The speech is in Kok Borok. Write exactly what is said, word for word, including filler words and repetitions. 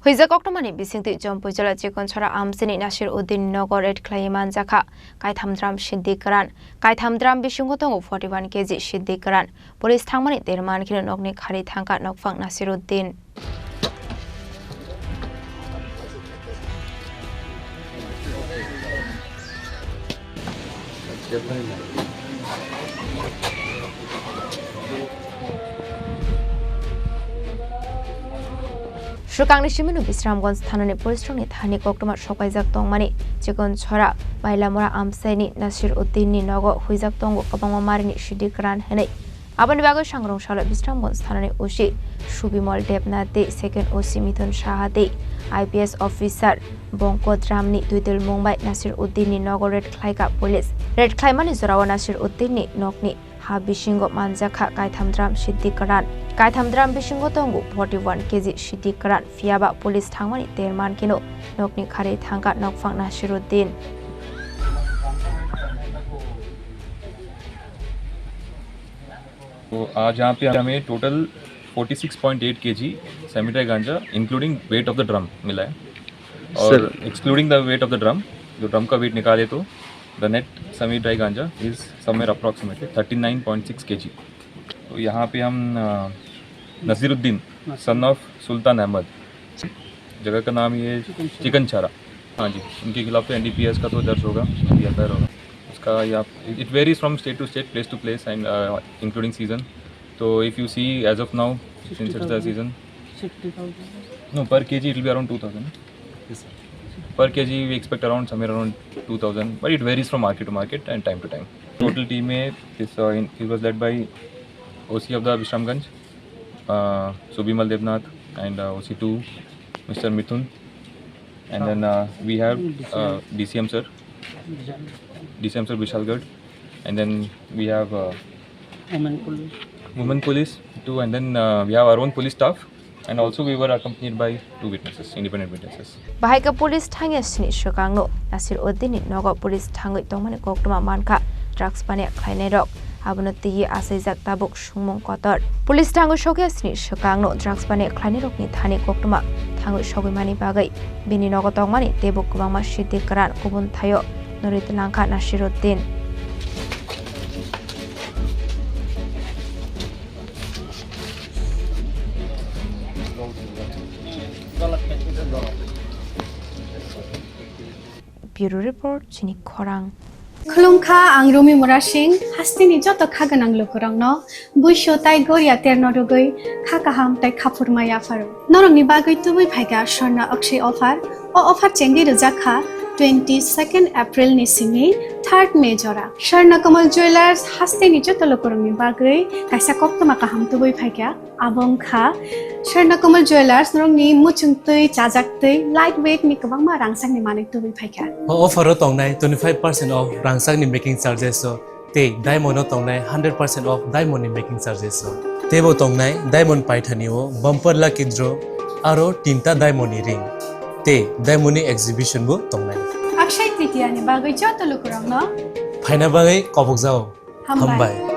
Huijak koktwmani bisingtwi Jampuijala Chikonchara Amchini Nasir Uddin nogo raid khlaiwi manjakha kaitham drum siddi kwran. Kaitham drum bisingo tongo forty one K G siddi kwran. Police thangmani ter man kheno nokni khari thangkha nokphang Nasir Uddin. Swkangni simino Bisramganj thanani police rokni thani koktwma sokaijak tongmani Chikonchara Mailamura Amchaini Nasir Uddinni nogo huijak tongo kwbangma marini siddi kwran hwnwi. Aboni bagwi sangrong salo Bisramganj thanani O C Subimol Debnath tei second O C Mithun Saha tei I P S officer Bongko Dramni duitel mung bai Nasir Uddinni nogo raid khlaikha police. Raid khlaimani jorao Nasir Uddinni nokni ha bisingo manjakha kaitham drum siddi kwran. Kaitham drum bisingo tongo forty one K G siddi kwran. Phiyaba police thangmani ter man kheno nokni khari thangkha nokphang Nasir Uddin. तो आज यहाँ पे हमें total forty six point eight K G semi dry गांजा, including weight of the drum, मिला है। और sir. Excluding the weight of the drum, जो ड्रम का वेट निकाले, तो the net semi dry गांजा is somewhere approximately thirty nine point six K G। तो यहाँ पे हम, अ, Naseeruddin, son of sultan Ahmad, जगह का नाम ये चिकन चारा। चिकन चारा। हाँ जी, उनके खिलाफ तो एन डी पी एस का तो दर्ज होगा, एफ आई आर होगा। उसका या, it varies from state to state, place to place and, uh, including season। तो if you see, as of now, since it's the season, no, per K G it will be around two thousand। Per K G we expect around, somewhere around two thousand, but it varies from market to market and time to time। Total team में this, uh, in, it was led by O C of the Bisramganj, uh, Subimal Debnath, and, uh, O C two, Mister Mithun, and then, uh, we have, uh, D C M sir, D C M sir Bishalgarh, and then we have, uh, Women police. Women police too, and then, uh, we have our own police staff, and also we were accompanied by two witnesses, independent witnesses. Bahai khe police thangya sini swkangno Nasir Uddinni nogo police thangwi tongmani koktwma mankha drugs paniya khlainairok. Abono twiwi achaijak tabuk sungmung kotor. Police thangwi sokya sini swkangno drugs paniya khlainairokni thani koktwma thangwi sogwi mani bagwi bini nogo tongmani teibo kwbangma siddi kwran kubun thaio norwi twlangkha Nasir Uddin. Bureau Report, chini khorang. Khulumkha, ang Rumi Murasing, hasteni joto kha gwnang lukurokno buisu tai goria terno rwgwi kha kaham tai khaphurma yapharo. Norokni bagwi tubui phaikha Swarna Akshay offer. O offer chengwi rwjak kha twenty second April ni simi third May jora. Swarna Kamal Jewellers hasteni joto lukurokni bagwi kaisa koktwma kaham tubui phaikha. Abo wngkha Swarna Kamal Jewellers, norokni muchung twi, chajak twi, light weight ni kwbangma rangchakni manwi tubui phaikha. O offer o tongnai twenty-five percent off rangchakni making charges o tei diamond o tongnai hundred percent off diamond ni making charges o. Teibo tongnai diamond paithani o bumper lucky draw aro tinta diamond ni ring tei diamond ni exhibition bo tongnai. Akshay Tritiya ni bagwi joto lukurokno phaina bagwi kobokjao. Hambai. Hambai.